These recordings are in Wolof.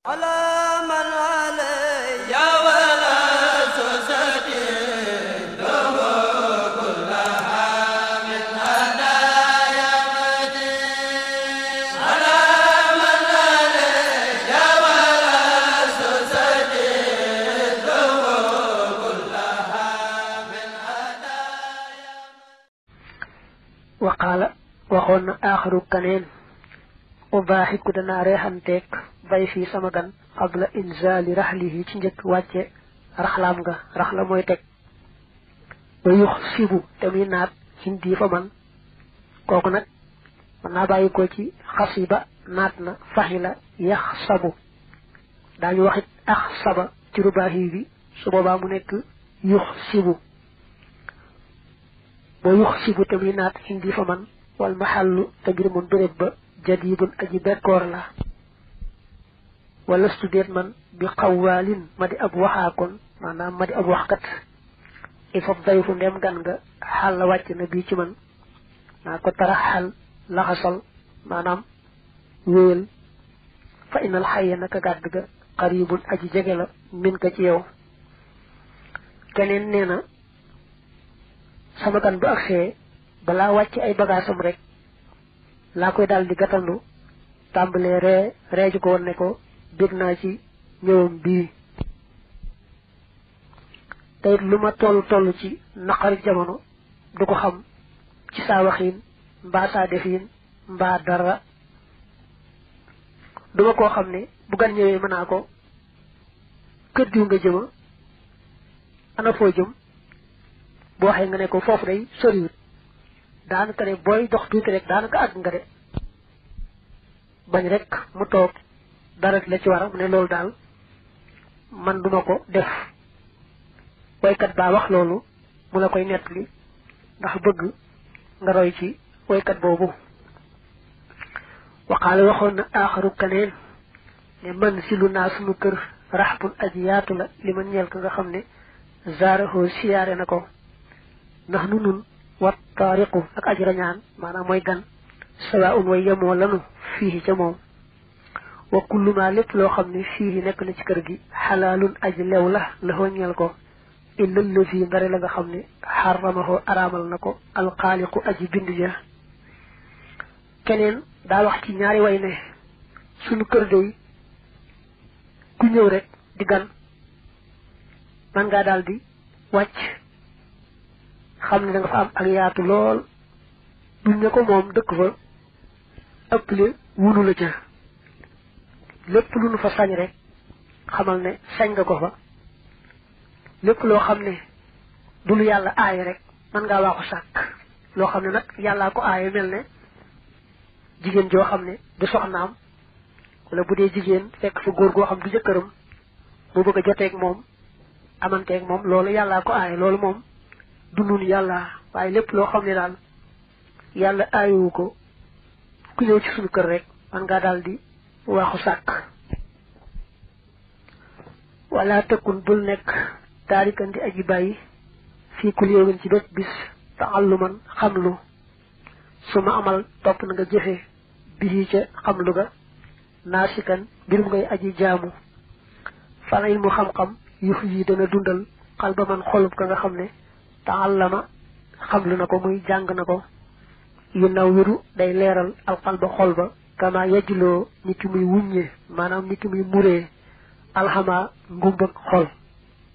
على من علي ولا سوستي له كلها من هدايا مدين على من علي ولا سوستي له كلها من هدايا وقال وخون آخر كنين وباحك دنا ريحانتك bay fi sama gan qabla inzali rahlihi ci ñëk wacce raxlam nga raxla moy tek wa yukhsibu tammi naat hindi fa man koku nak man na bayiko ci khasiba naatna fahila yakhsabu dañu waxit akhsaba ci rubahi bi su boba mu nek yukhsibu bo yukhsibu tammi naat hindi fa man wal mahallu tagir mun bereb ba jadibun aji bekor la wala student man bi qawalin madi ab waxakon manam madi ab waxkat il faut dayfu ndem gan nga xal wacc na bi ci man na ko taraxal laxasal manam weel fa inal hayya naka gadd ga qaribun aji jege la min ka ci yow kenen neena sama gan bu axe bala wacc ay bagasam rek la koy dal di gatandu tambale reju ko wonne ko bigna ci ñewum bi tay luma tollu ci naqari jamono du ko xam ci sa waxin mba sa defin mba dara duma ko xamne bu gan ñewé mëna ko kër diw nga jëma ana fo jëm bo waxé nga ne ko fofu day soriwut daanaka ne boy dox tuuti rek daanaka ag nga de bañ rek mu toog dara la ci wara mu ne loolu daal man duma ko def waykat ba wax loolu mu la koy nettali ndax bëgg nga roy ci waykat boobu waqaale waxoon na aaxaru kaneen ne man si lu naa sunu kër raxbun aji yaatu la li ma ñeel ka nga xam ne zaarahoo siyaare na ko ndax nu nun wat taariqu ak aji rañaan maanaam mooy gan sawa un way yemoo lanu fii ca moom wa kullu ma lepp lo xamni fi nek na ci kër gi halalun aj lew la la hoñal ko illa allazi ndare la nga xamni haramahu aramal nako al khaliqu aji bindu ja keneen da wax ci ñaari way ne sunu kër doy ku ñew rek di gan man nga daldi wacc xamni da nga fa am ak yaatu lool duñ ne ko mom dekk fa ëpple wunu la ca lepp lu nu fa sañ rek xamal ne sañ nga ko fa lepp lo xamne du lu yalla ay rek man nga waxu sak lo xamne nak yalla ko ay melne jigen jo xamne du soxnaam wala budé jigen fekk fa goor go xam du jëkëram bu bëgg joté ak mom amanté ak mom lolu yalla ko ay lolu mom du nun yalla waye lepp lo xamne dal yalla ayu ko ku ñew ci suñu kër rek man nga daldi waxu sak wala takun bul nek tarikan di aji bayyi fi kul yewin ci def bis ta'alluman xamlu suma amal top na nga jëfé bi ci xamlu ga nasikan birum ngay aji jaamu fa ilmu xam-xam yuhyi dana dundal qalba man xolub ka nga xamne ta'allama xamlu nako muy jang nako yu nawiru day leral al qalba xolba kama yajlo niki muy wuññe manam niki muy muré alhama ngumbak xol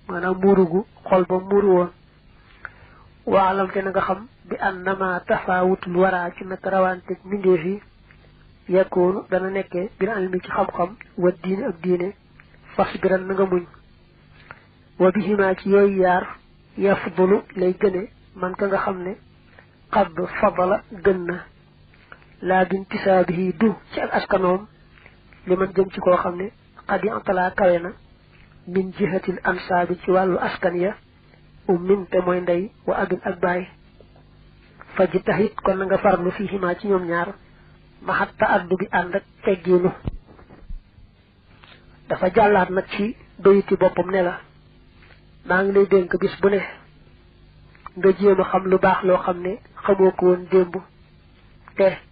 manam murugu xol ba muru won wa alam te nga xam bi annama tafawutul wara ci nak rawante minde fi yakunu dana nekké bir almi ci xam xam wa diine ak diine fasbiran nga muñ wa bihima ci yoy yar yafdulu lay gëne man ka nga xam ne qad fadala gënna la bintisabihi du ci askanom liman jëm ci ko xamne qad yantala kawena min jihatil ansabi ci walu askan ya min te moy ndey wa abin ak bay fajtahid kon nga farlu fi hima ci ñom ñaar ma hatta addu bi and ak tegginu dafa jallat nak ci doyiti bopam ne la ma ngi lay denk bis bu ne nga jema xam lu bax lo xamne xamoko won dembu te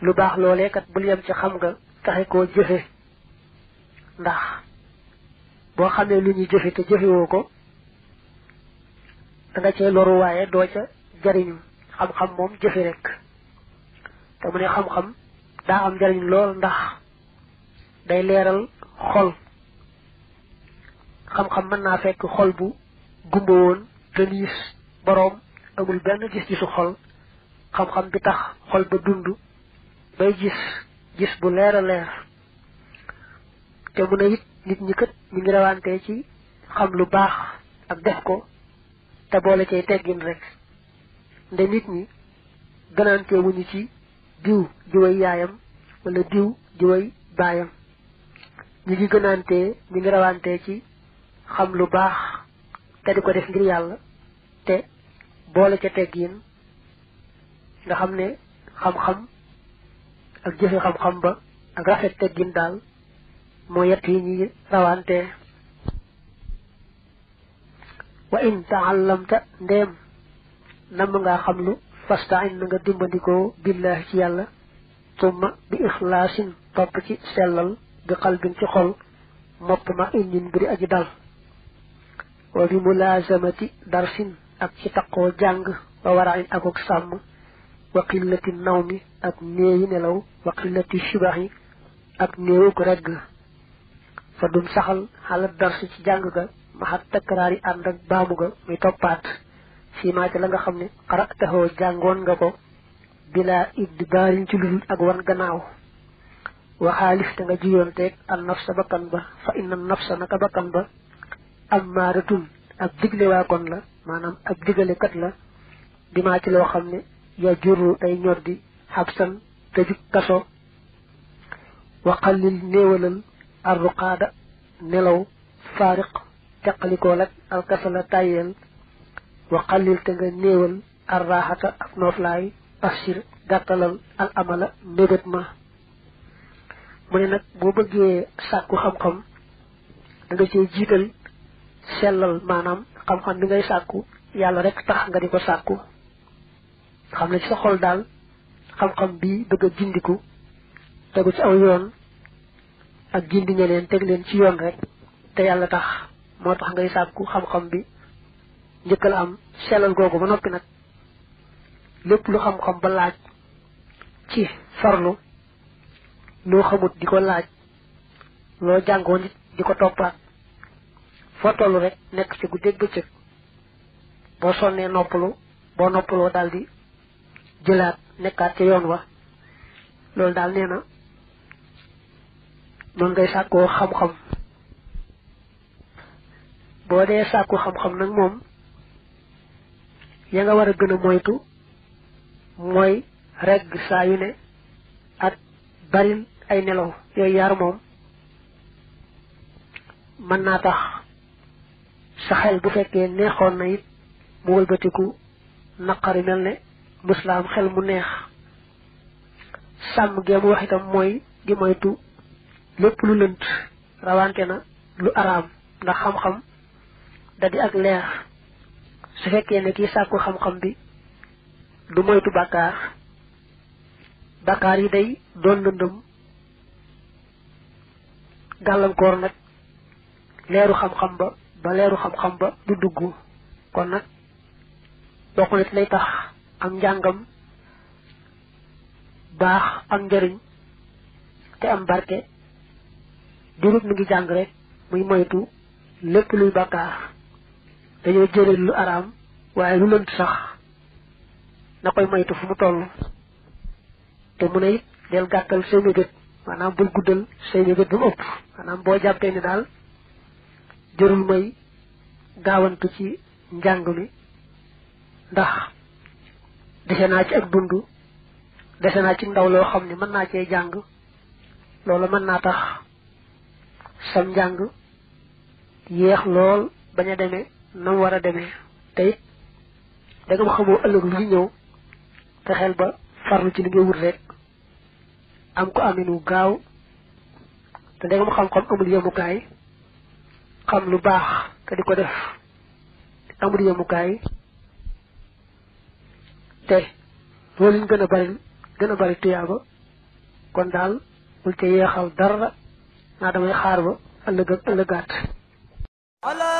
lu bax lolé kat bul yam ci xam nga taxé ko jëfé ndax boo xamee lu ñuy jëfe te jëfewoo ko da nga cee loru waaye doo ca jariñu xam-xam moom jëfe rek te mu ne xam-xam daa am jariñ lool ndax day leeral xol xam-xam mën naa fekk xol bu gumba woon te liis boroom amul benn gis-gisu xol xam-xam bi tax xol ba dund bay gis bu leer a leer te mu ne it nit ñi kat ñu ngi rawante ci xam lu baax ak def ko te boole cay teggin rek nde nit ñi gënante wuñu ci diw jiway yaayam wala diw jiway baayam ñi ngi gënante ñi ngi rawante ci xam lu baax te di ko def ngir yàlla te boole ca teggin nga xam ne xam-xam ak jëfe xam-xam ba ak rafet teggin daal moo yett yi ñi rawante wa in taallamta ndéem namm ngaa xam lu fastain na nga dimbandikoo billahi ci yàlla tumma bi ixlaasin topp ci sellal bi xalbin ci xol mopp ma inin biri aji dal wa bi mulazamati darsin ak ci taqoo jàng wa warain akuk sàmm wa qillati nawmi ak néewi nelaw wa qillati shibahi ak néewu ko regg fa dum saxal xalat darsi ci jàng ga maxat takraari ànd ak baamu ga muy toppaat fii ci la nga xam ne xarataxoo jàngoon nga ko bila idbaarin ci ludul ak wan gannaaw waxaalif te nga jiyoonteeg an nafsa bakkan ba fa inna nafsa naka bakkan ba ammaaratun ak digle waakoon la maanaam ak digalekat la dimaa ci loo xam ne ya juru day ñor di xabsan tëjug kaso waxalil néewalal arruqaada nelaw faariq teqalikoo lak alkasala tàyyeel waxalil te nga néewal arraaxata ak nooflaay assir gàttalal al amala mébét ma mu ne nag boo bëggee sàkku xam-xam da nga cee jiital sellal maanaam xam-xam bi ngay sàkku yàlla rek tax nga di ko sàkku xam ne ci sa xol daal xam-xam bi bëgg a gindiku tegu ci aw yoon ak gindi ñeneen teg leen ci yoon rek te yàlla tax moo tax ngay sàkku xam-xam bi njëkkal am sellal googu ba noppi nag lépp lu xam-xam ba laaj ci farlu loo xamut di ko laaj loo jàngoo nit di ko toppaat foo toll rek nekk ci guddeeg bëccëg boo sonnee noppalu boo noppaloo daal di jëlaat nekkaat ca yoon wa loolu daal nee na noonu ngay sàkkoo xam-xam boo dee sàkku xam-xam nag moom ya nga war a gën a moytu mooy regg saa yu ne ak baril ay nelaw yooyu yaar moom mën naa tax sa xel bu fekkee neexoon na it mu wëlbatiku naqari mel ne muslaam xel mu neex sàmm gee mu wax itam mooy di moytu lépp lu lënt rawante na lu araam ndax xam-xam da di ak leer su fekkee ne kii sàkku xam-xam bi du moytu bàkkaar yi day doon lëndëm gàllankoor nag leeru xam-xam ba leeru xam-xam ba du dugg kon nag bokk na ci lay tax am njàngam baax am njëriñ te am barke dirut mi ngi jàng rek muy moytu lépp luy bàkkaar dañoo jëlee lu araam waaye lu lënt sax na koy moytu fu mu toll te mu ne it del gàttal say mébét maanaam bul guddal say mébét ba mu ëpp maanaam boo jàppee ni daal jërul may gaawantu ci njàng mi ndax dese naa ci ak dund dese naa ci ndaw loo xam ne mën naa cee jàng loolu mën naa tax sam njàng yéex lool bañ a demee na mu war a demee te it da nga xamoo ëllëg lu ñëw te xel ba farlu ci li ngay wut rek am ko aminu gaaw te da nga xam-xam amul yemukaay xam lu baax te di ko def amul yemukaay te loolu ñu gën a bari tuyaaba kon daal bul ca yeexal dara naa damay xaar ba ëllëg ak ëllëgaat ala